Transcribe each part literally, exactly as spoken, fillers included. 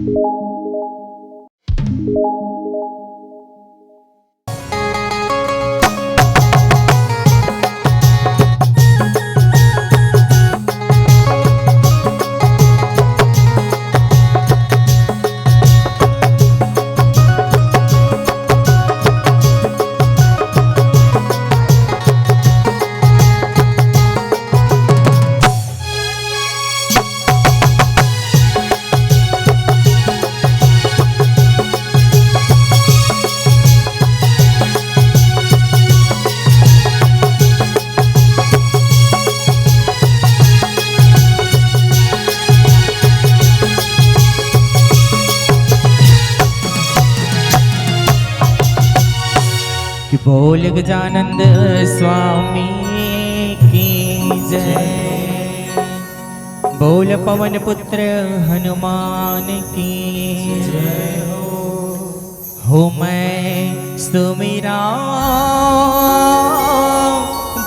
कि बोल गजानंद स्वामी की जय, बोल पवन पुत्र हनुमान की जय हो। हो मैं सुमिरा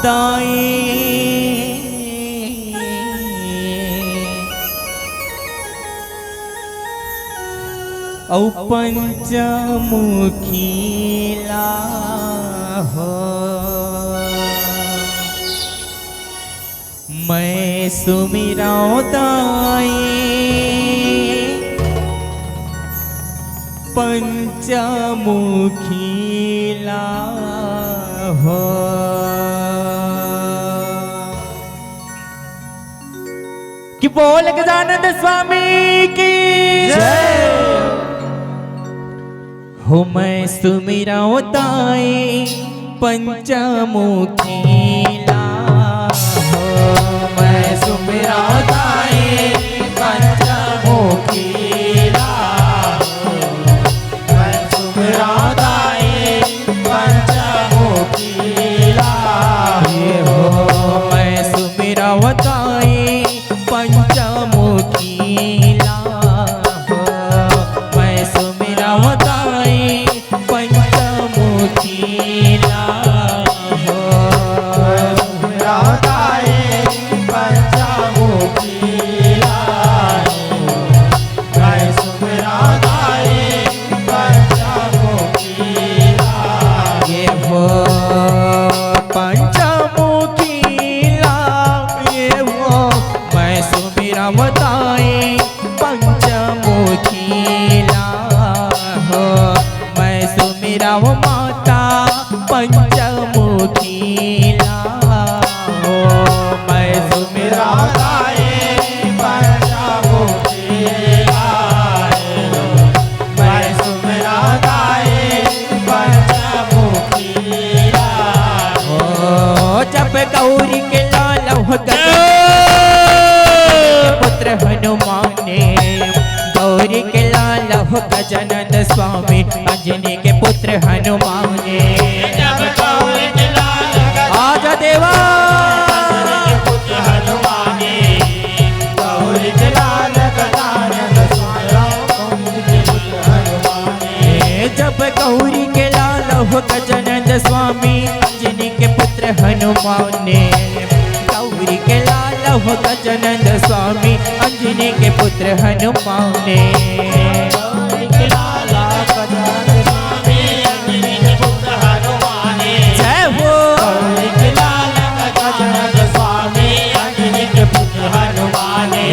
दाई, अउ पंचमुखी ला हो। मैं सुमिरौं दाई पंचमुखी ला हो। कि बोल गजानंद स्वामी की जय। हो मैं सुमिरौं दाई पंचमुखी ला, हो मैं सुमिरौं दाई पंचमुखी ला, हो मैं सुमिरौं दाई पंचमुखी ला, ये हो मैं सुमिरौं दाई पंचमुखी ला हो, मैं सुमिरौं दाई पंचमुखी ला हो। सुमिरौं दाई पंचमुखी ला हो, मैं सुमिरौं दाई पंचमुखी ला। ये हो पंचमुखी ला, ये हो मैं सुमिरौं दाई पंचमुखी ला हो, मैं सुमिरौं माता पंचमुखी ला हो, मैं सुमिरौं दाई पंचमुखी ला हो, मैं सुमिरौं दाई पंचमुखी ला हो। जब गौरी के लाल हो गगन पुत्र हनुमाने, गौरी के लाल हो गजानंद स्वामी, अंजनी के पुत्र हनुमाने। जब गौरी के लाल आजा देवा। अंजनी के पुत्र हनुमाने, गौरी के लाल गजानंद स्वामी, अंजनी के पुत्र हनुमाने। जब गौरी के लाल हो गजानंद स्वामी, अंजनी के पुत्र हनुमाने। गौरी के लाल हो गजानंद स्वामी, अंजनी के पुत्र हनुमाने। गौरी के लाल गजानंद स्वामी, अंजनी के पुत्र हनुमाने। जय हो। गौरी के लाल गजानंद स्वामी, अंजनी के पुत्र हनुमाने।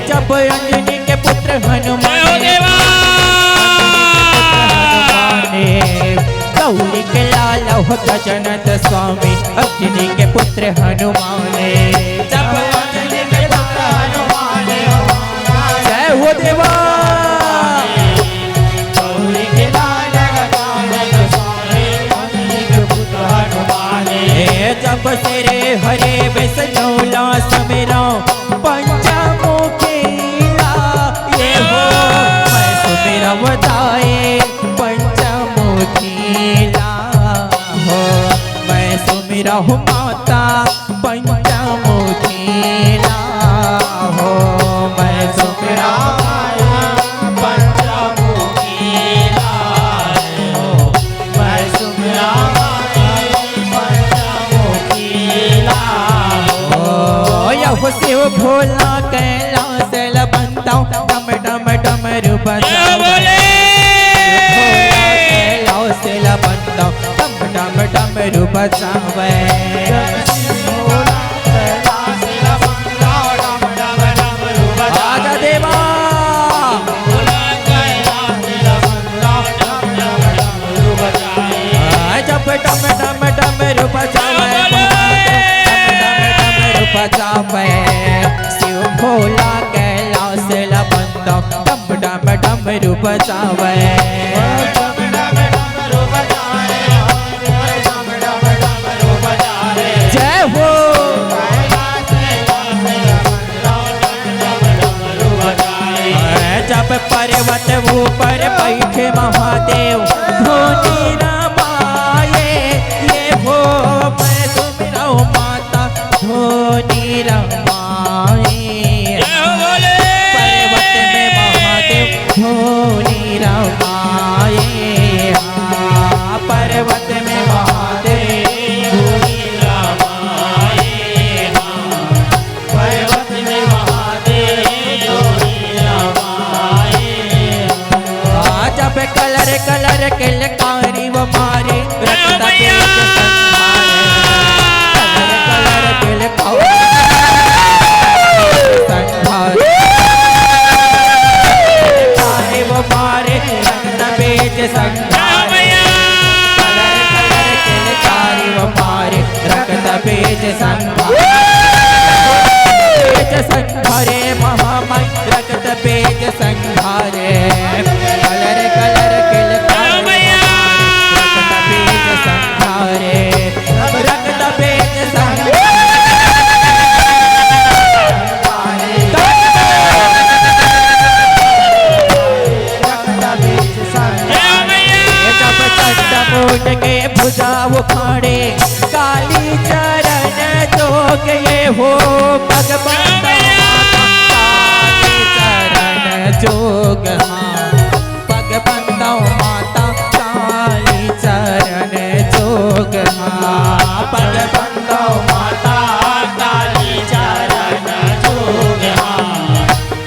जब अंजनी के पुत्र हनुमाने। जय हो देवा। गौरी के लाल हो गजानंद स्वामी, अंजनी के पुत्र हनुमाने। जब अंजनी के पुत्र हनुमाने। जय हो देवा। गौरी के लाल गजानंद स्वामी, अंजनी के पुत्र हनुमाने। जब सिर हरे बेस नौला सुमिरौं पंचमुखी ला, ये हो मैं सुमिरौं दाई पंचमुखी ला हो, मैं सुमिरौं माता पंचमुखी ला हो, मैं सुमिरौं माता पंचमुखी ला हो, मैं सुमिरौं माता पंचमुखी ला हो। ओ, यहो शिव भोला कैलाश ल बंदौं, डम डम डम रूप जय हो भोले। भोला कैलाश ला बंदव, डम डम डम रूप जावे। आजा देवा। जब डम डम डम रूप जावे महादेव, डम डम डम रूप जावे। शिव भोला कैलाश ला बंदव, डम डम डम रूप जावे। जय हो। जब पर्वत ऊपर बैठे महादेव धुनी रमाए, ये हो मैं सुमिरव माता धुनी रमाए। जय हो भोले। पर्वत में महादेव धुनी रमाए, हाँ, पर्वत में महादेव धुनी रमाए, हाँ, पर्वत में महादेव धुनी रमाए। हाँ, जब कलर कलर के लकारी वो मारे, रक्त भैया। बीज संहारे। कलर कलर के लकारी संहारे। लकारी वो मारे, रक्त बीज संहारे। भैया। कलर कलर के लकारी वो मारे, रक्त बीज संहारे। बीज संहारे महामाई, रक्त बीज संहारे। कलर कलर के लकारी भैया। रक्त बीज संहारे, रक्त बीज संहारे। जब चंडमुंड के भुजा उखाड़े, काली चरण जोग ये हो, पग बंदव माता काली चरण जोग, हाँ, पग बंदव माता काली चरण जोग, हाँ, पग बंदव माता काली चरण जोग, हाँ,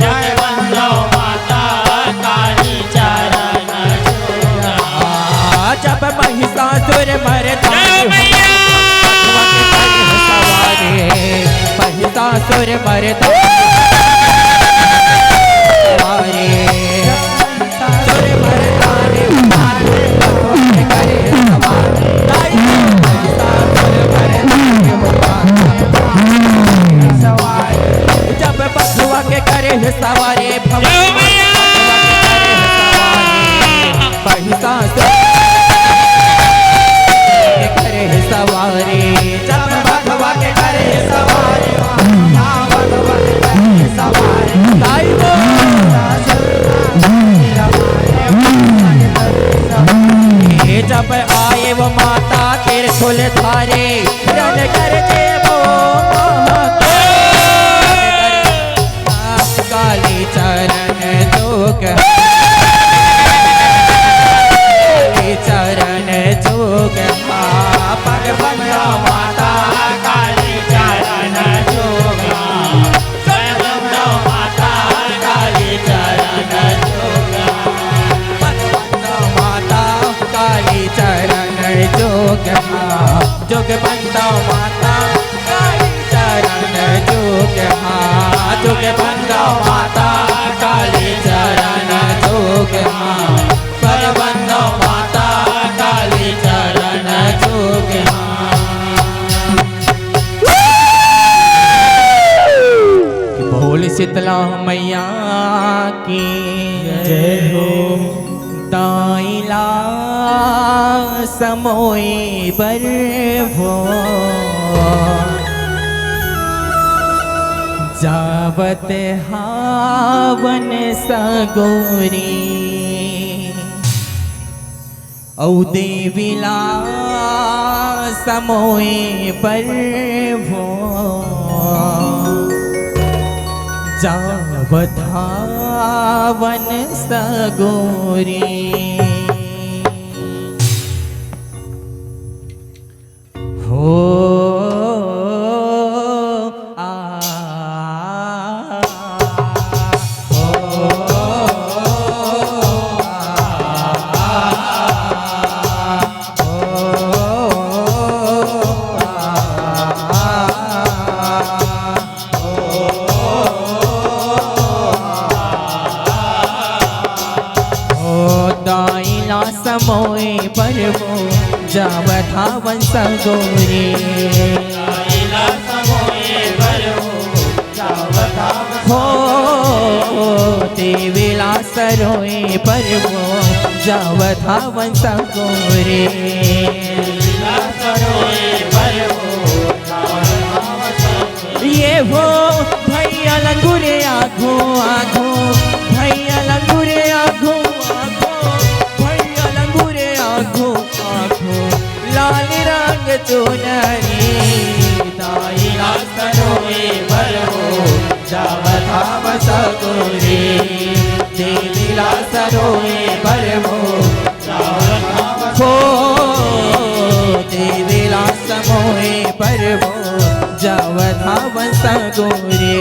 पग बंदव माता काली चरण जोग, हाँ। जब महिषासुर मर्दन जय मैया। बघवा के करे सवारी, महिषासुर मर्दन सवारी। सुर मर्दन जब बघवा के करे सवारी, भगवान जय मैया। बघवा के करे सवारी, महिषासुर के करे सवारी, जब बघवा के करे सवारी, हाँ, बघवा के करे सवारी। ताई वो। जब आए वो माता त्रिशूल धारे, रण गरजे वो महाकाल। काली चरण जोग, काली चरण जोग, हाँ, पग बंदव माता काली चरण जोग, हाँ, पग बंदव माता काली चरण जोग, हाँ, पग बंदव माता काली चरण जोग, हाँ, जोग बंदव माता काली चरण जोग, हाँ, जोग बंदव माता काली चरण जोग, हाँ, पग बंदव माता काली चरण जोग, हाँ। बोल शीतला मैया की जय हो। दाई ला समोय बर वो, जावत हावन सगोरी, अउ देवी ला समोय बर वो, जावत हावन सगोरी। हो, आ, हो, आइला समोए परभो जावत हावन सगोरे। हो, देवेला सरोए परभो जावत हावन सगोरे। ये हो भैया लंगुरे आघो आघो, भैया लंगुरे आघो आघो, भैया लंगुरे आघो आघो, लाल रंग चुनरी। दाई ला सरोए बरहो जावत हाव सगोरे, देवी ला सरोए बरहो हो, देवेला समोए परभो जावत हावन सगोरे।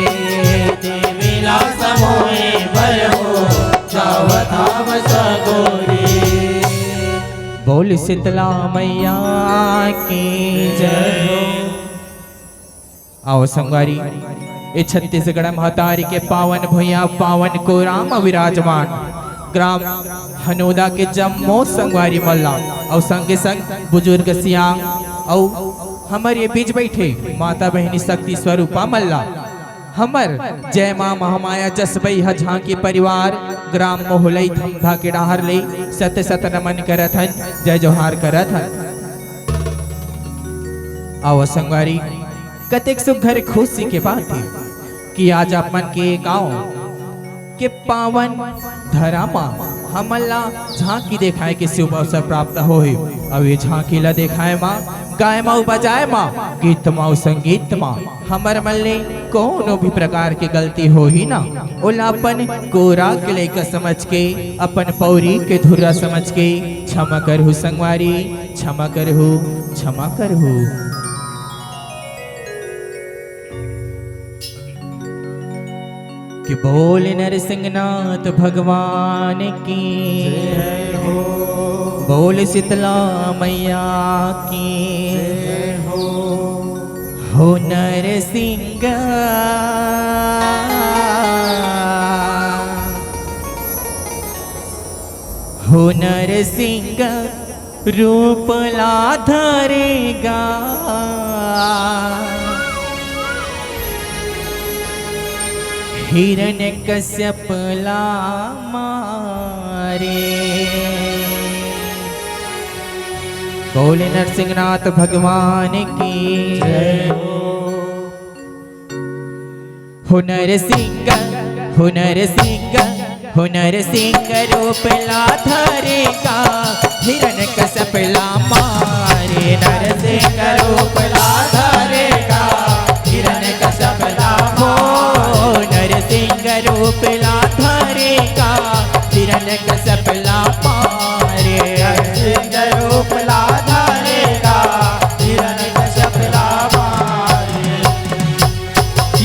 देवेला समोए परभो जावत हावन सगोरे। बोल शीतला मैया की जय हो। आओ संगवारी, ए छत्तीसगढ़ महतारी के पावन भुइयां, पावन कोरा म विराजमान ग्राम हनोदा के जम्मो संगवारी मन ला, अउ संगे संग बुजुर्ग सियान अउ हमर ये बीच बैठे माता बहिनी शक्ति स्वरूपा मन ला, हमर जय मां महामाया जसबई ह झांकी परिवार ग्राम मोहलई थमधा के डहार ले सत सत नमन करत हन, जय जोहार करत हन। आओ संगवारी, कतेक सुघर खुशी के बात हे कि आज आप मन के गांव के पावन धरा म हमन ला झांकी देखाए के शुभ अवसर प्राप्त होहे। अउ ये झांकी ला देखाए म, गाए म, अउ बजाए म, गीत म, अउ संगीत म हमर मन ले कोनो भी प्रकार के गलती होही ना, ओला अपन कोरा के लइका समझ के, अपन पौरी के धुर्रा समझ के क्षमा करहु संगवारी। क्षमा करहु, क्षमा करहु। कि बोल नरसिंहनाथ भगवान की, जय हो। बोल शीतला मैया की, जय हो। हो नरसिंह, हो नरसिंह रूप ला धरे गा, हिरण्यकश्यप ला मारे। बोले नरसिंहनाथ भगवान की जय हो। हो नरसिंह, हो नरसिंह, हो नरसिंह रूप ला धरे गा, हिरण्यकश्यप ला मारे। नरसिंह रूप ला धरे गा, हिरण्यकश्यप ला मारे। हो नरसिंह रूप ला धरे गा, हिरण्यकश्यप ला मारे। नरसिंह रूप ला धरे गा, हिरण्यकश्यप ला मारे।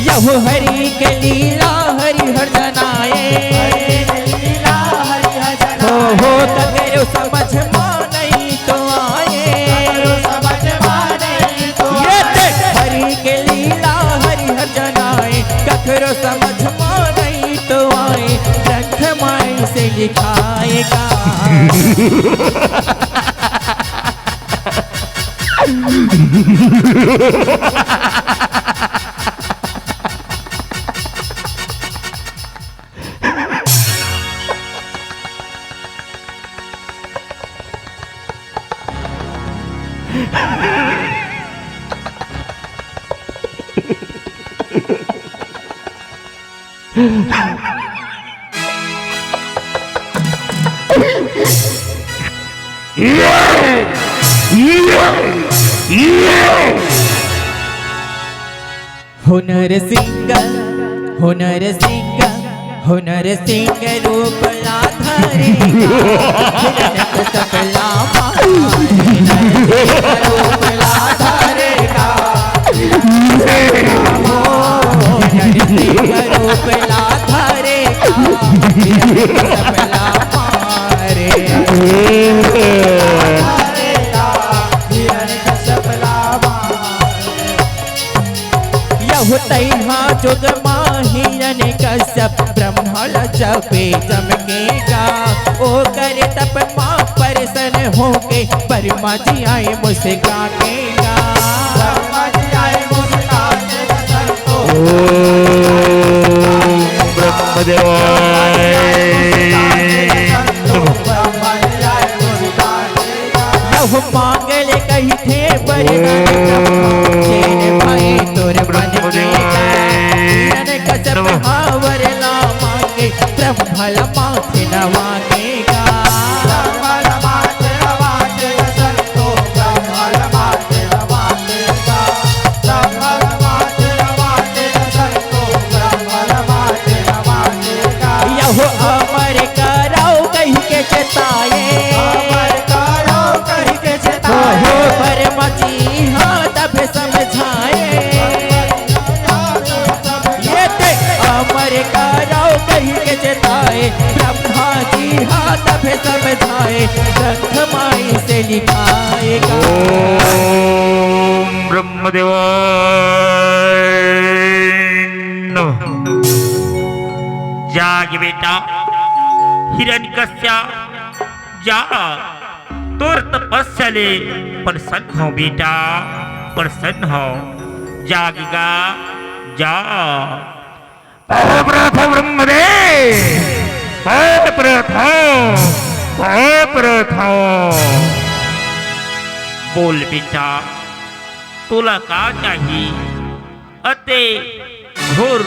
यहु हरि के लीला हरि हर जनाए। हरि के लीला हरि हर हो, हो, जनाए। ककरो समझ मा नहीं तो आए। ककरो समझ मा नहीं तो ये आए। देख, हरि के लीला हरि हर जनाए, ककरो समझ मा नहीं तो आए, ग्रंथ माई से लिखाएगा। हो नरसिंह, हो नरसिंह, हो नरसिंह रूप ला धरे गा। हिरण्यकश्यप ला मारे। नरसिंह रूप ला धरे गा। हो नरसिंह रूप ला धरे गा। हिरण्यकश्यप ला मारे। हिरण्यकश्यप ला मारे। यहु तइहा जुग माही हिरण्यकश्यप ब्रह्मा ला जपे जम के गा, ओकर तप मा प्रसन्न होके ब्रह्मा जी आए मुस्कान के गा। ब्रह्मा जी आए मुस्कान के गा, संतो। ओम ब्रह्मदेवाय नमः। ब्रह्मा जी आए मुस्कान के गा। यह मांगल कहिथे वरदान ब्रह्मा, जेन भाई तोर मन के गा। हिरण्यकश्यप हा वर ला मांगे, ब्रह्मा ला माथे नवा के गा। ब्रह्मा ला माथे नवा के गा, संतो, ब्रह्मा ला माथे नवा के गा। ब्रह्मा ला माथे नवा के गा, संतो, ब्रह्मा ला माथे नवा के गा। यहो अमर करव कहि के चेताए। अमर करव कहि के चेताए। ओहो, ब्रह्मा जी हा तब समझाए। ये ते अमर करव कहि के चेताए, ब्रह्मा जी हा तब समझाए, ग्रंथ माई से लिखाए गा। ओम ब्रह्मदेवाय नमः। जाग बेटा, हिरण्यकश्यप, जा, तोर तपस्या ले प्रसन्न हों बेटा, प्रसन्न हों। जाग गा, जा। हे प्रभु ब्रह्मदेव, हे प्रभु, हे प्रभु। बोल बेटा, तोला का चाही? अते घोर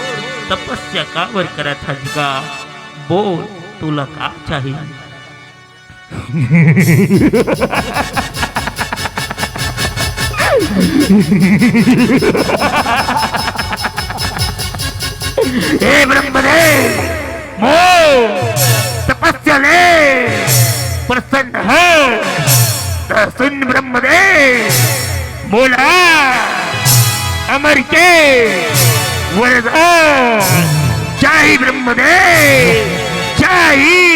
तपस्या काबर करत हस गा? बोल, तोला का चाही? हे ब्रह्मदेव, मोर तपस्या ले प्रसन्न हो। त सुन ब्रह्मदेव, मोला अमर के वरदान चाही ब्रह्मदेव, चाही।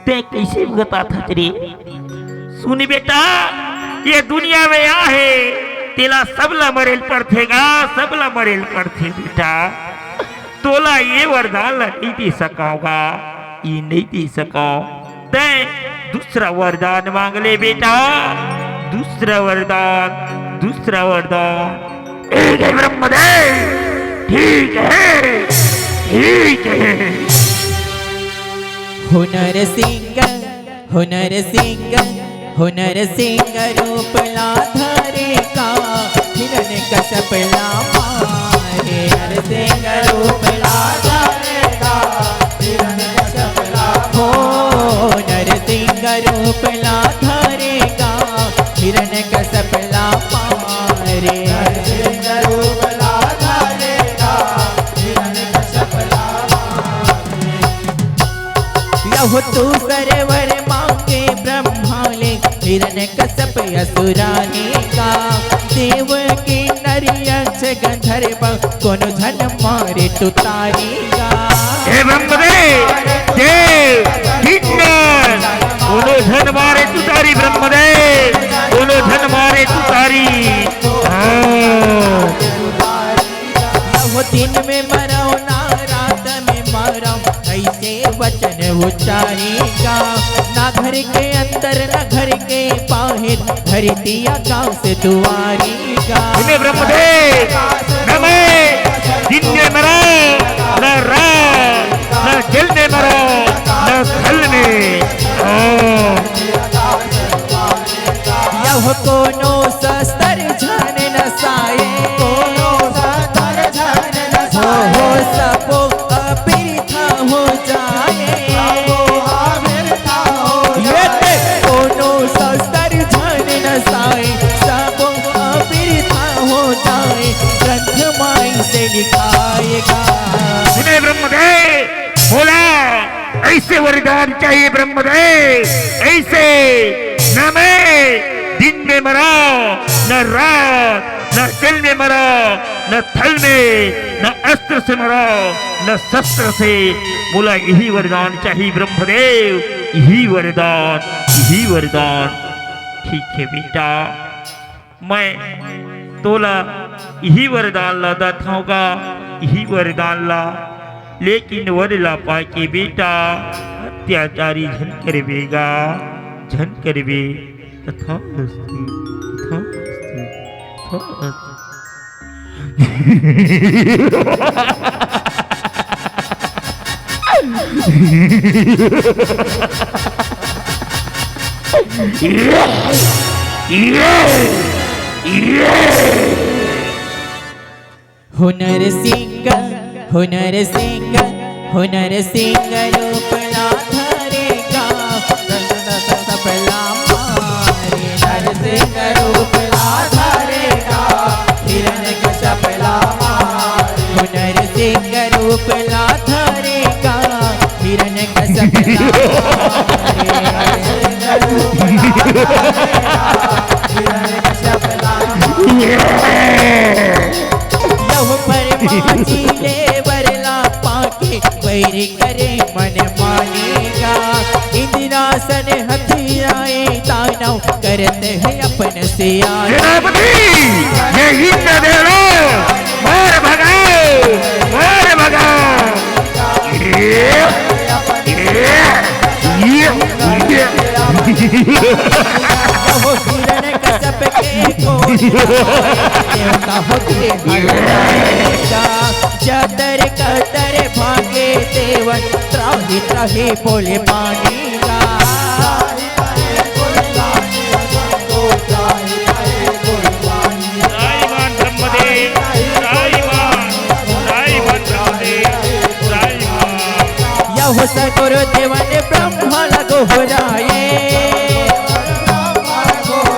तैं कइसे बतात हस रे? सुन बेटा, ये दुनिया में आहे, तेला सबला मरेल पड़थे गा, सबला मरेल पड़थे बेटा। तोला ये वरदान ला नइ दे सकंव गा, ये नइ दे सकंव। तैं दूसरा वरदान मांग ले बेटा, दूसरा वरदान, दूसरा वरदान। ठीक है ब्रह्मदेव, ठीक है, ठीक है। हुनर सिंह, हुनर सिंह, हुनर सिंह रूप ला धरे गा, हिरण्यकश्यप ला मारे। हुनर सिंह रूप ला धरे गा, हिरण्यकश्यप ला हो, नरसिंह रूप ला धरे गा, हिरण्यकश्यप ला मारे। नरसिंह रूप ला धरे गा, हिरण्यकश्यप ला मारे। यहो तू सरोवर मांगे ब्रह्मा ले, हिरण्यकश्यप असुर हे गा। देव किन्नर यक्ष गंधर्व कोनो झन मारे तुतारी गा। हे ब्रह्मदेव, देव, किन्नर, कोनो झन मारे तुतारी ब्रह्मदेव, कोनो झन मारे तुतारी। हाँ। यहो दिन में मरव ना रात में मरव, अइसे वचन उचारी गा। ना घर के अंदर, ना घर के बाहिर, धरती आकाश दुआरी गा। सुने ब्रह्मदेव, न मैं दिन में मरंव, न रात, न जल में मरंव, न थल में। हाँ। यहो कोनो शस्त्र झन नसाए, कोनो शस्त्र झन नसाए। हो, हो, सबो अबिरथा हो जाए। सबो अबिरथा हो जाए। ये ते कोनो शस्त्र झन नसाए, सबो अबिरथा हो जाए। ग्रंथ माई से लिखाए गा। सुने ब्रह्मदेव, बोला, अइसे वरदान चाहिए ब्रह्मदेव, अइसे। न मैं दिन में मरा, न रात, न जल में मरा, न थल में, न अस्त्र से मरा, न शस्त्र से। मोला यही वरदान चाही ब्रह्मदेव, यही वरदान, यही वरदान। ठीक है बेटा, मैं तोला इही वरदान ला दथंव गा, इही वरदान ला, लेकिन वर ला पाके बेटा अत्याचारी झन करबे गा, झन करबे। तथास्तु, तथास्तु, तथास्तु। हुनर सिंह, हुनर सिंह, हुनर सिंह रूप ला धरे गा। सबला मारे नरसिंह रूप ला धरे गा। हिरण्यकश्यप ला मारे। हुनर सिंह रूप ला धरे गा। हिरण्यकश्यप ला मारे। हिरण्यकश्यप ला मारे। यहू ब्रह्मा जी ले वर ला पाके, बैरी करे मन माने गा। इंद्रासन हथियाए दानव करत हे अपन सियाए। सेनापति, ये इंद्र देव लो, मार भगाओ, मार भगाओ। ये, ये, ये, ये। कहो हिरण्यकश्यप के को देवता होते हैं। जतर कतर भागे देवन, त्राहि त्राहि बोले पानी गा। त्राहिमाम ब्रह्मदेव, त्राहिमाम, त्राहिमाम ब्रह्मदेव, त्राहिमाम। यहू सगुरु देवन ब्रह्मा ला गोहराए।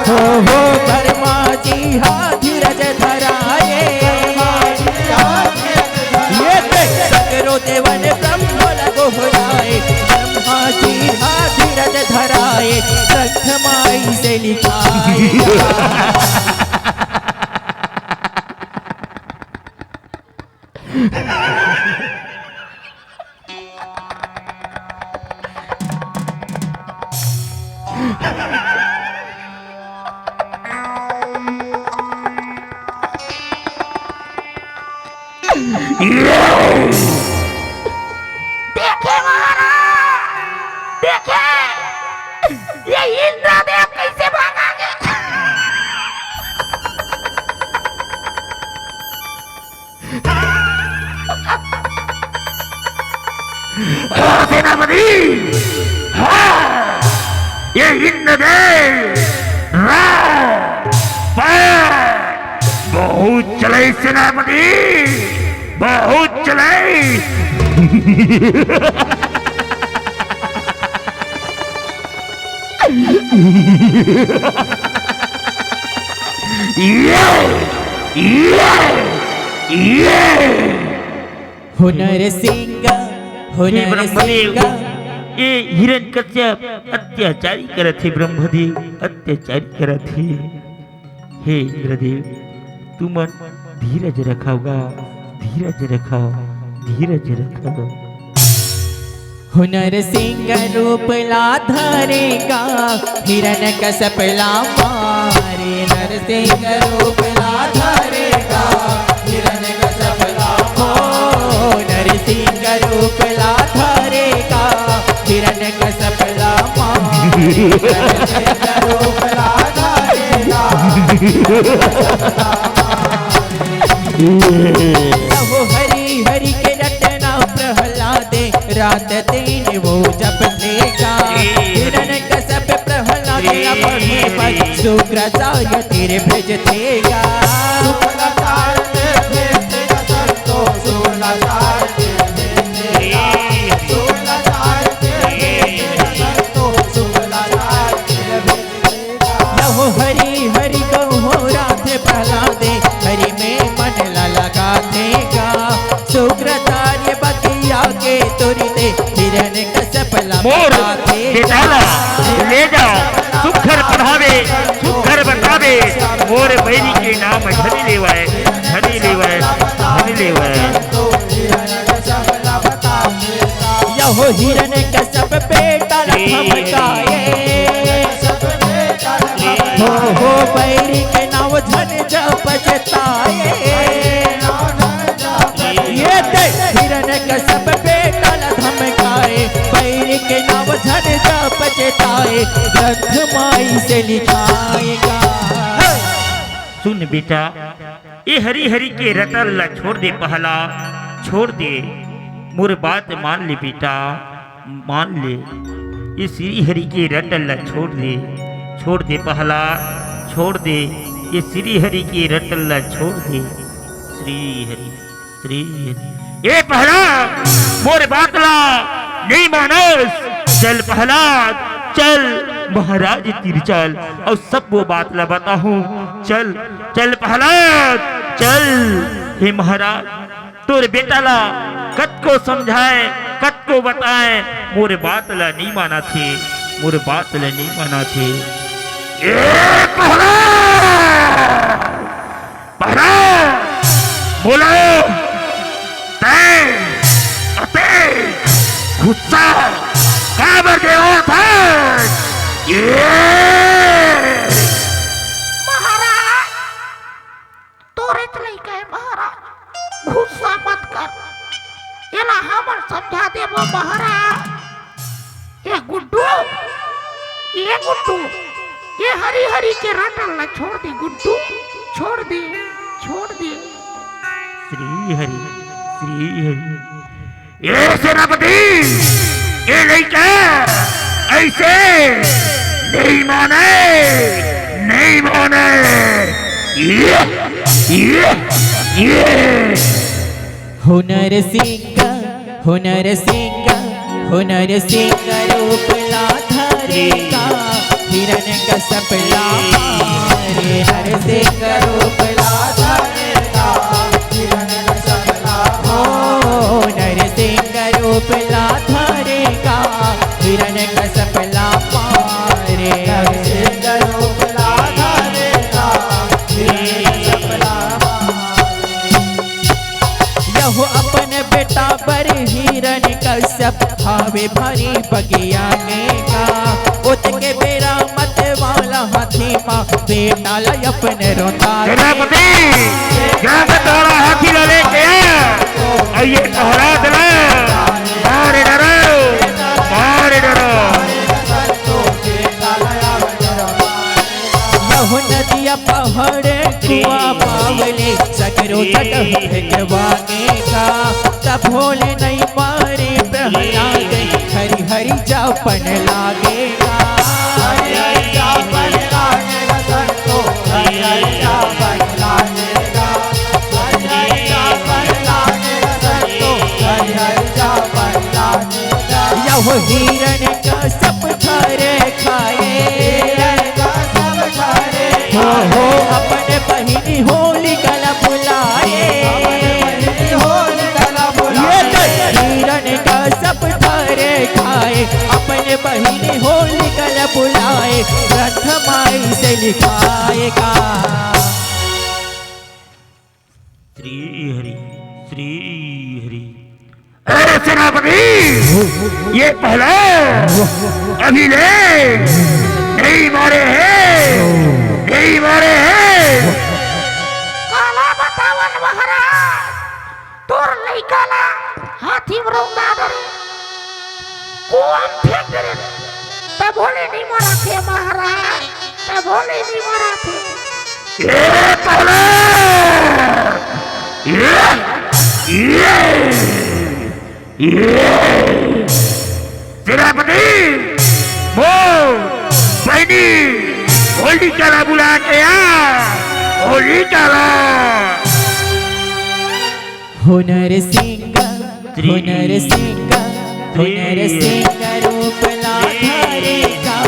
हो, हो, ब्रह्मा जी हा धीरज धराए। ये देख, सगरो देवन ब्रह्मा ला गोहराए। ब्रह्मा जी हा धीरज धराए। ग्रंथ माई से लिखाए। देखे महाराज, देखे, ये इंद्रदेव कैसे भागा गे। हाँ, सेनापति, हाँ, ये इंद्रदेव, राव, पाव, बहुत चले सेनापति, बहुत चले। ये, ये, ये। हुनर सिंह, हे हुनर ब्रह्मदेव, सिंह। ये हिरण्यकश्यप अत्याचारी करत हे ब्रह्मदेव, अत्याचारी करत हे। हे इंद्रदेव, तुमन धीरज रखव गा, धीरज रखव, धीरज रखव। हुनर सिंह रूप ला धरे गा, हिरण्यकश्यप ला मारे। नरसिंह रूप ला धरे गा, हिरण्यकश्यप ला मारे। नरसिंह रूप ला धरे गा, हिरण्यकश्यप ला मारे। नरसिंह रूप ला धरे गा, हिरण्यकश्यप ला मारे। कहो हरि हरि के रटना प्रहलाद, रात दिन वो जपथे गा। हिरण्यकश्यप प्रहलाद ला पढ़े बर शुक्राचार्य तीर भेजथे गा। शुक्राचार्य तीर भेजथे गा, संतो शुक्राचार्य तीर भेजथे गा। शुक्राचार्य तीर भेजथे गा, संतो शुक्राचार्य तीर भेजथे गा। यहो हरि हरि गोहराथे प्रहलादे, हरि में मन ला लगाथे गा। शुक्राचार्य बतिया के तुरते हिरण्यकश्यप ला मोर बताथे गा। बेटा ला ले जाव, सुघर पढ़ावे, सुघर मोर बैरी के नाम झन लेवय, झन लेवय, झन लेवय। यहो हिरण्यकश्यप बेटा ल धमकाए। हो हो बैरी के नाव झन जप जताए। ये दे हिरण्यकश्यप बेटा ल धमकाए। बैरी के नाव झन जप जताए। ग्रंथ माई से लिखाएगा। सुन बेटा, ए हरी हरी के रटन ल छोड़ दे पहला, छोड़ दे, मोर बात मान ले बेटा, मान ले। ए श्री हरि के रटन ल छोड़ दे, छोड़ दे पहला, छोड़ दे। ए श्री हरि के रटन ल छोड़ दे। श्री हरि, श्री हरि। ए पहला, मोर बात ला नहीं मानस, चल पहला, चल महाराज तीर चल, अउ सब वो बात ला बताहूँ। चल, चल पहला, चल। हे महाराज, तोर बेटा ला कतको समझाए, कतको बताए, मोर बात ला नइ मानत हे, मोर बात ला नइ मानत हे। ए पहरा! पहरा! बोलो! तैं अते गुस्सा काबर देवत हस? ए! महाराज, तोरेच लइका हे महाराज, गुस्सा मत कर, एला हमन समझा देबो महाराज। ए गुड्डू, ए गुड्डू, ए हरी हरी के रटन ला छोड़ दे गुड्डू, छोड़ दे, छोड़ दे। श्री हरि, श्री हरि। ए सेनापति, ए लइका अइसे नइ माने, नइ माने। ये, ये, ये। हो नरसिंह, हो नरसिंह, हो नरसिंह रूप ला धरे का, हिरण्यकश्यप ला मारे। नरसिंह रूप ला धरे का, हिरण्यकश्यप ला मारे। हो नरसिंह रूप ला धरे का, हिरण्यकश्यप ला मारे। नरसिंह रूप ला धरे का, हिरण्यकश्यप ला मारे। यहो अपन बेटा बर हिरण्यकश्यप हावे भारी बगिया नेका। ओतके बेरा मत वाला हाथी मा बेटा ला अपन रोंदा। सेनापति, जा के तोरा हाथी ला लेके आ। अउ ये तोहरा दिला। मारे डरो, मारे डरो। यहो नदिया पहाड़ कुआ पावले सगरो जगह फेंकवाने का। तब भोले नहीं मारे प्रहलाद हरी हरी जापन लागेगा। हरी हरी जापन लागेगा संतो, हरी हरी जापन लागेगा। हरी हरी जापन लागेगा संतो, हरी हरी जापन लागेगा। यहो हिरण्यकश्यप धरे खाए। हो, हो, अपन बहिनी होलिका ला बुलाए। ये तो हिरण्यकश्यप धरे खाए, अपन बहिनी होलिका ला बुलाए, ग्रंथ माई से लिखाए का। श्री हरि, श्री हरि। अरे सेनापति, ये पहला अभी ले नहीं मारे हैं, नहीं मारे हैं। काला बतावन महाराज, तोर लइका ला हाथी में रौंदा डरे, कुआं में फेंक दे रे। तब भोले नहीं मरा थे महाराज, तब भोले नहीं मरा थे। ये पहला, ये, ये, ये। सेनापति, मोर बहिनी होलिका ला बुला के आ, होलिका ला। हो नरसिंह, हो नरसिंह, हो नरसिंह रूप ला धरे का,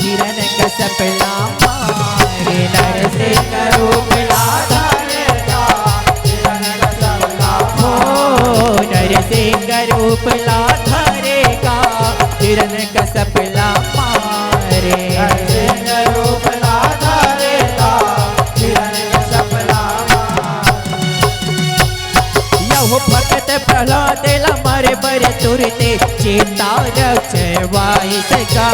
हिरण्यकश्यप ला मारे। नरसिंह रूप ला धरे का, हिरण्यकश्यप ला हो, नरसिंह रूप ला धरे का, हिरण्यकश्यप ला मारे। नरसिंह रूप ला धरे का, हो भगत प्रहलाद ला मारे बर तुरते चेता रचवाइस गा।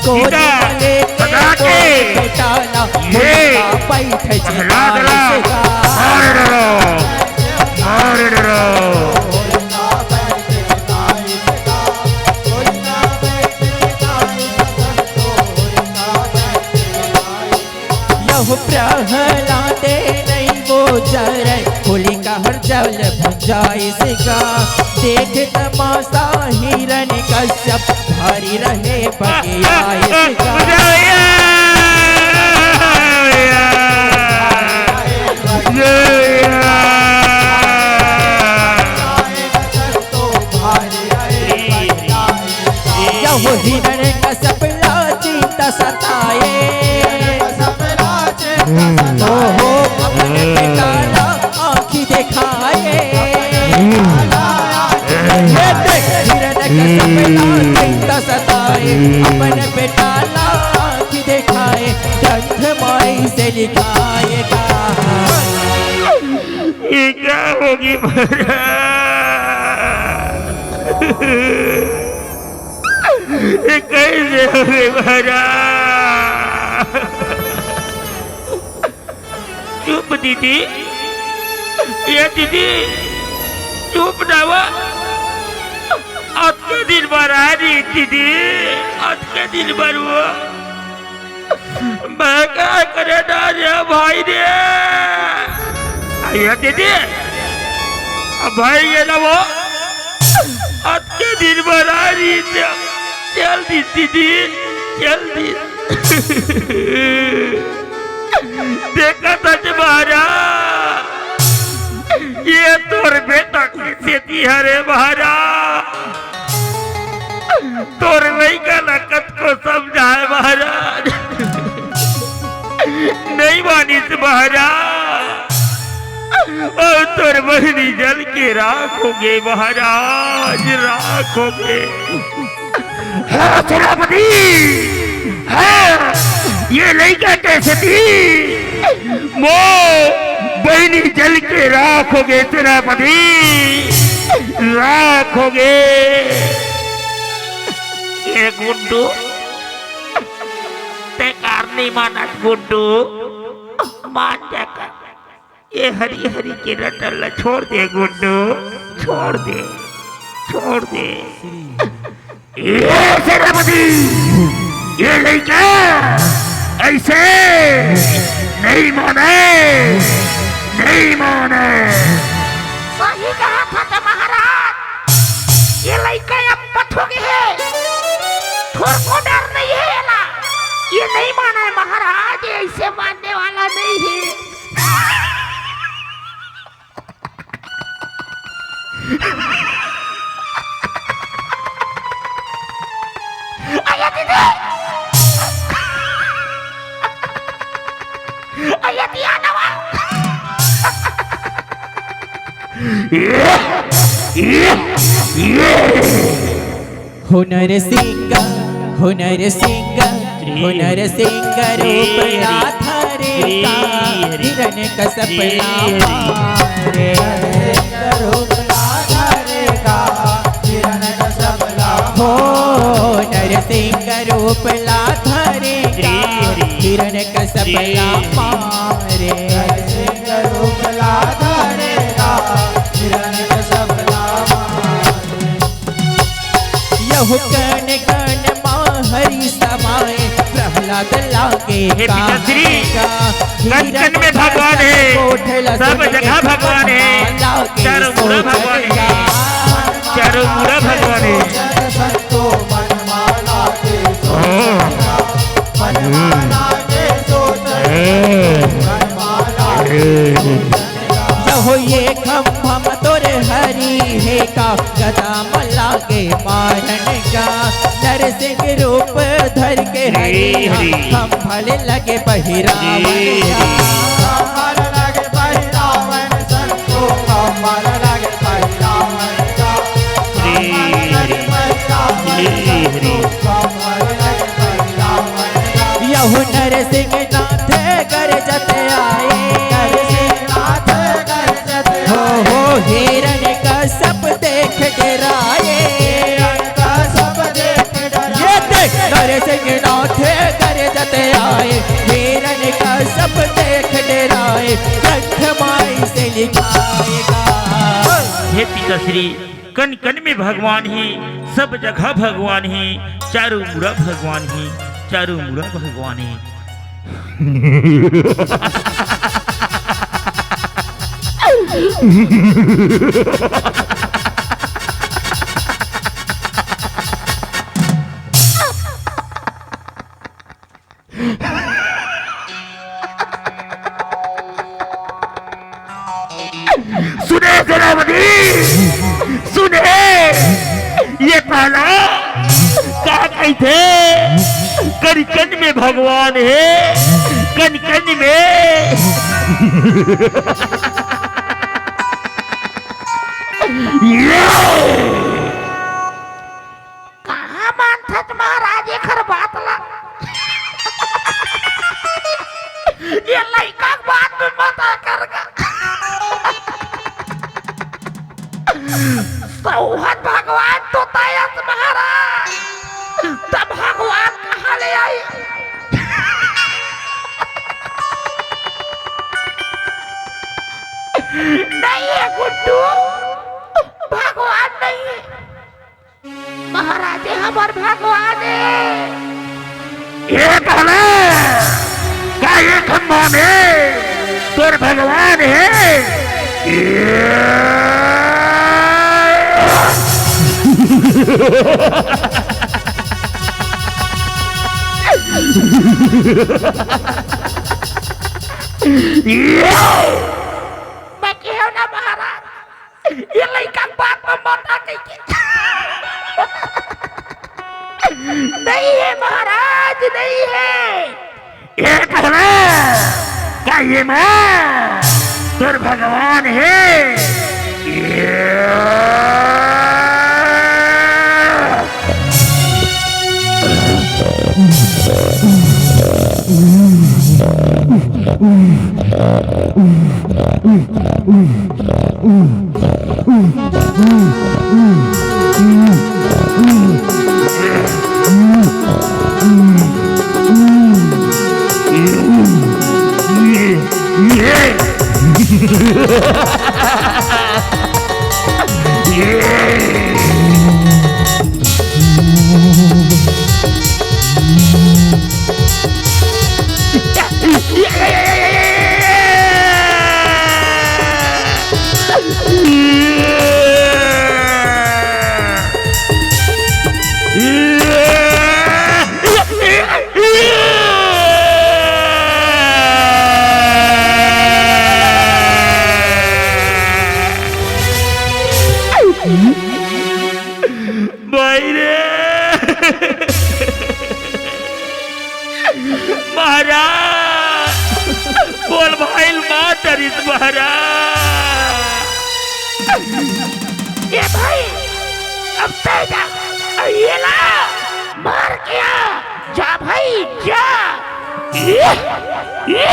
गोद सीता, में लेके सदा के। बोले बेटा ला ये होलिका बैठ प्रहलाद ला। जगाइस गा। अरे डरो, अरे डरो। यहु प्रहलाद नइ वो जरय, होलिका हर जल भुंजाइस गा। देख तमासा हिरण्यकश्यप, भारी रहे बगियाइस गा। यहु हिरण्यकश्यप ला चिंता सताए। ओहो, अपने बेटा ला आँखी देखाए। हे देख, हिरण्यकश्यप ला चिंता सताए। अपने बेटा ला आँखी देखाए, दंत माई से लिखाए गा। ये क्या होगी महाराज? ये कैसे होगी महाराज? चुप दीदी, ये दीदी, चुप ना वो। अतके दिन बर आ रही दीदी, अतके दिन बर वो। मैं का करे ना रे भाई रे। ये दीदी, अब भाई ये ना वो। अतके दिन बर आ रही, चल दी दीदी, चल दी। देखा सच महाराज, ये तोर बेटा के सेती हरे महाराज। तोर लइका ला कतको समझाए महाराज, नइ मानिस महाराज। अउ तोर बहिनी जल के राख होगे महाराज, राख होगे। हाँ सेनापति, हाँ, ये लइका के सेती मोर बहिनी जल के राख होगे सेनापति, राख होगे। ए गुड्डू, ते कार नइ मानस गुड्डू, मान जा कर। ये हरी हरी के रटन ला छोड़ दे गुड्डू, छोड़ दे, छोड़ दे। ये सेनापति, ये लइका अइसे नइ माने, नइ माने। सही कहा था तो महाराज, ये लइका अम्मट होगे हे, थोरको डर नइ हे एला, ये नइ माने महाराज, ये अइसे मानने वाला नइ हे। अइया दीदी, अइया दिया नवा। ये, ये, ये। हो नरसिंह, हो नरसिंह, हो नरसिंह रूप ला धरे का, हिरण्यकश्यप ला मारे। हो नरसिंह रूप ला धरे का, हिरण्यकश्यप ला मारे। यहु कन कन मा हरि समाए, प्रहलाद लागे हे पिताश्री, कन कन में भगवान हे, सब जगह भगवान हे, चारों मुड़ा भगवान हे, चारों मुड़ा भगवान हे। ओ। हम्म। ए। ए। यहो ये खम्भा म तोर हरि हे का, गदा म लागे मारन का। नरसिंह रूप धर के हरि हा, हरि। खम्भा ले लगे पहिरावन का। हरि, हरि। खम्भा ले लगे पहिरावन का। हरि, हरि। हरि, हरि। यहु नरसिंह नाथ गरजत आए। नरसिंह नाथ गरजत हो, हो, आए। हिरण्य पिताश्री, कन कन में भगवान हे, सब जगह भगवान हे, चारों मुड़ा भगवान हे, चारों मुड़ा भगवान हे। सुने सेनापति, सुने, ये पहला का कहिथे, कन कन में भगवान हे, कन कन में। ये कहाँ मानथस महाराज एखर बात ला? ये लइका के बात में मत आ कर गा। सौहत भगवान तो तयस महाराज, त भगवान कहाँ ले आई? नहीं है गुड्डू, भगवान नहीं है। महाराज हे हमर भगवान हे। ये कहले का ये खम्भा में तोर भगवान हे? ये मैं केहेंव ना महाराज, ये लइका के बात में मत आ कहिके। नहीं है महाराज, नहीं है। ये कहले का ये मैं तोर भगवान हे? ये भाई रे, महाराज, बोल भाई, मार डरिस महाराज। ए भाई, अब तैं जा, अउ एला मार के आ, जा भाई, जा। ये, ये,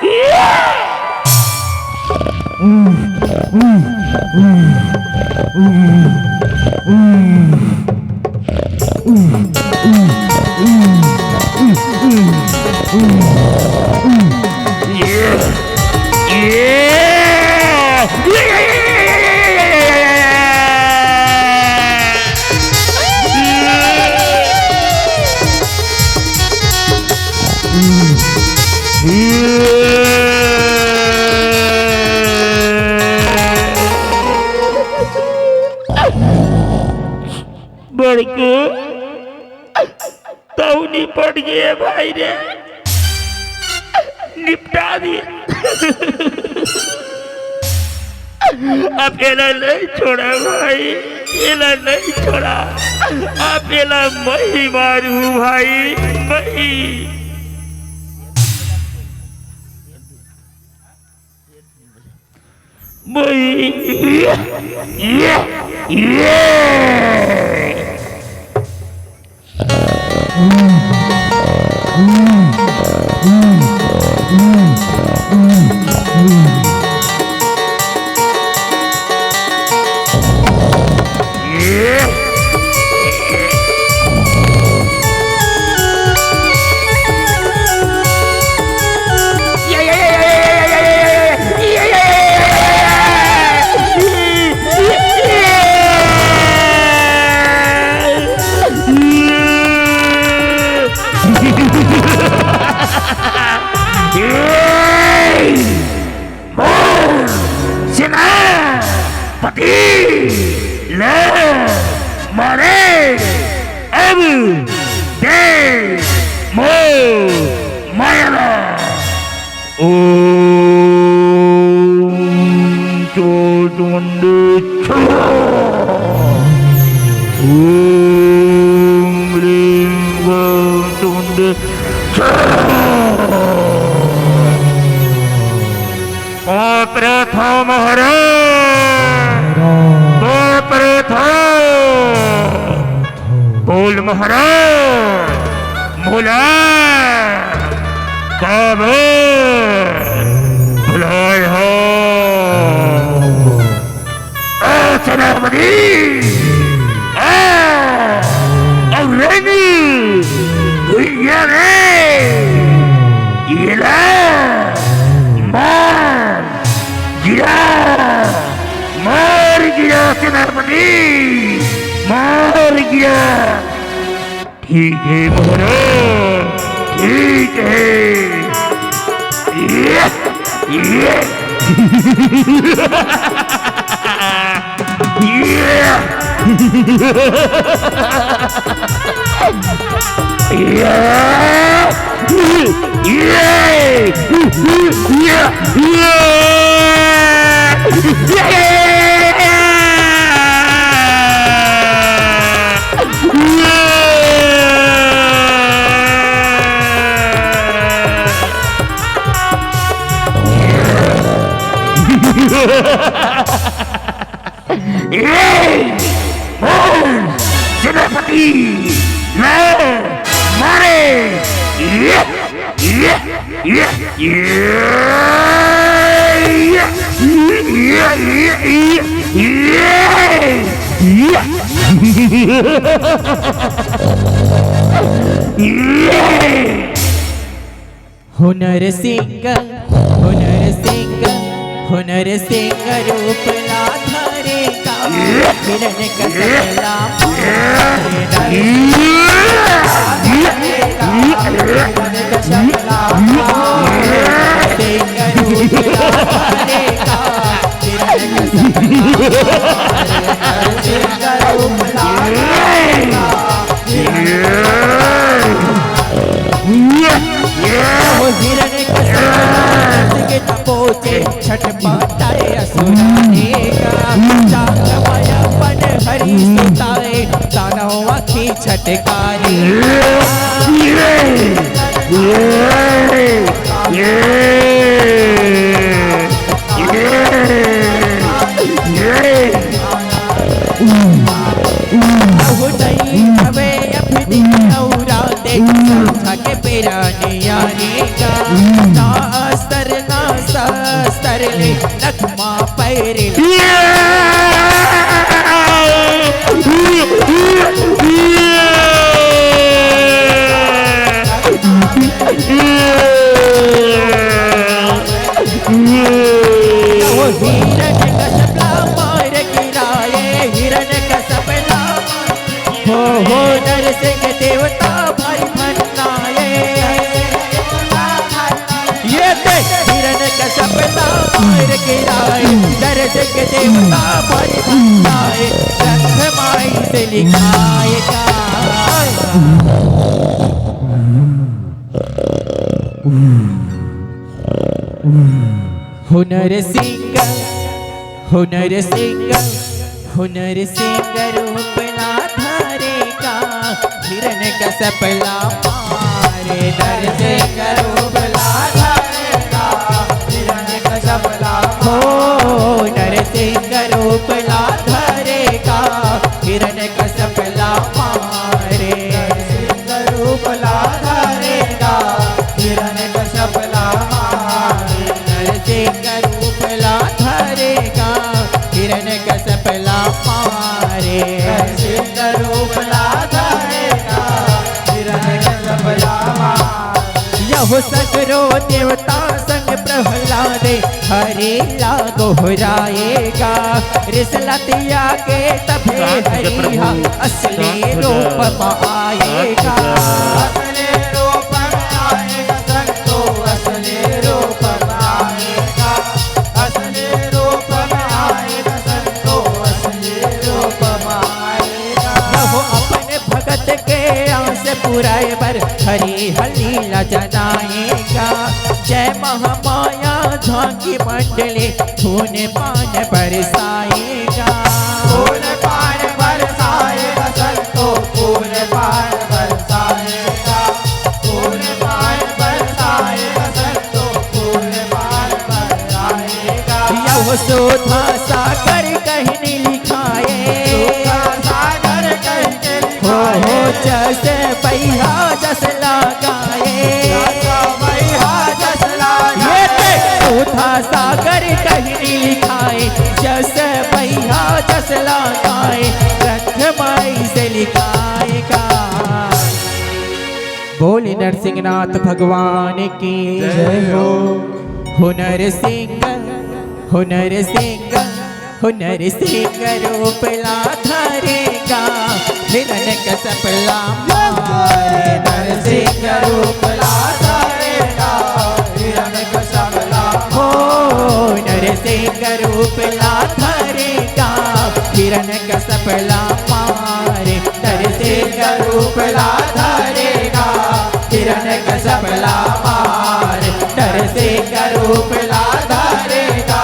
ये। बड़कू, तहूँ निपट गे भाई रे, निपटा दे। अब एला नहीं छोड़ा भाई, एला नहीं छोड़ा। अब एला मैं ही मारू भाई, मैं ही। भाई, ये, ये। ले मारे अब दे मोर माया ला। ओम चोचुंडे छो। ओम ह्रीं चोचुंडे छो। पाप रथा महाराज, पाप रथा। बोल महाराज, मोला काबर बुलाय हव? ए सेनापति, ए, अउ रेंगी भुइयां रे, येला मार गिरा, मार गिरा सेनापति, मार गिरा। ठीक हे महाराज, ठीक हे। ये, ये, ये, ये। ए, बोल, सेनापति, ले, मारे, ये, ये, ये, ये, ये, ये, ये, ये, ये, ये। हुनर सिंह, हुनर सिंह, हुनर सिंह रूप ला धरे का, हिरन कस ला मारे, हिरन कस ला मारे, सिंह रूप ला धरे का, हिरन कस ला मारे, सिंह रूप ला धरे का। ओ हिरन कस के तपोते छटपटाए असुरा ने का। चांग माया पन हरि सुताए दानव आँखी छटकारे। अहो दई हवे अभी दिन औरा दे, समझा के पेरा नियारी का। ना अस्तर ना शस्तर ले, लखमा पैर ले। ओ हिरन कस ला मार गिराए, हिरन कस ला मार। हो, हो, नरसिंह देवता भाई भंडाए। ये ते हिरन कस ला मार गिराए, नरसिंह देवता भाई भंडाए। ग्रंथ माई से लिखाए का। हुनर सिंह, हुनर सिंह, हुनर सिंह रूप ला धरे का, हिरन कस ला मारे। नरसिंह रूप ला धरे का, हिरन कस ला हो, नरसिंह रूप ला धरे का, हिरन कस ला मारे। रूप ला धरे का, हिरन कस ला मारे। नरसिंह रूप ला धरे का, हिरन कस ला मारे। नरसिंह रूप ला धरे का, हिरन कस ला मारे। यहो सगरो देवता संग प्रहलाद हरि ला गोहराए का। रिसलतिया के तभे हरि हा असली रूप मा आए का। असली रूप मा आए का संतो, असली रूप मा आए का। असली रूप मा आए का संतो, असली राय बर हरी हली ला जनाएगा। जय महामाया झांकी मंडली खून पान बरसाएगा। फूल पान बरसाएगा संतो, फूल पान बरसाएगा। फूल पान बरसाएगा संतो, फूल पान बरसाएगा। यह सुधा सागर कहीं लिखाए। सुधा सागर कहीं के हो हो लिखाए। जस बइहा जस लगाए। जस बइहा जस ये लगाए। ते सुधा सागर कहीं लिखाए। जस बइहा जस लगाए। ग्रंथ माई से लिखाएगा। बोल नरसिंहनाथ भगवान की। जय हो। हो नरसिंह, हो नरसिंह, हो नरसिंह रूप ला धरेगा। हिरण्यकश्यप ला मारे। नरसिंह रूप ला धरेगा, हिरण्यकश्यप ला हो नरसिंह रूप ला धरेगा। हिरण्यकश्यप ला मारे। नरसिंह नरसिंह रूप ला धरेगा, हिरण्यकश्यप ला मारे। नरसिंह रूप ला धरेगा,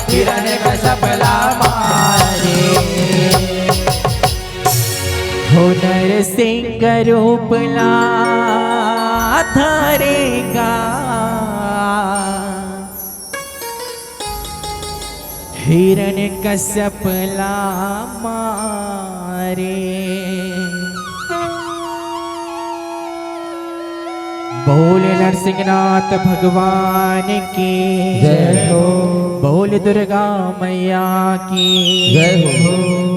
हिरण्यकश्यप ला मारे। हो नरसिंह रूप ला धरेगा। हिरण्यकश्यप ला मारे। बोल नरसिंहनाथ भगवान की। जय हो। बोल दुर्गा मैया की। जय हो।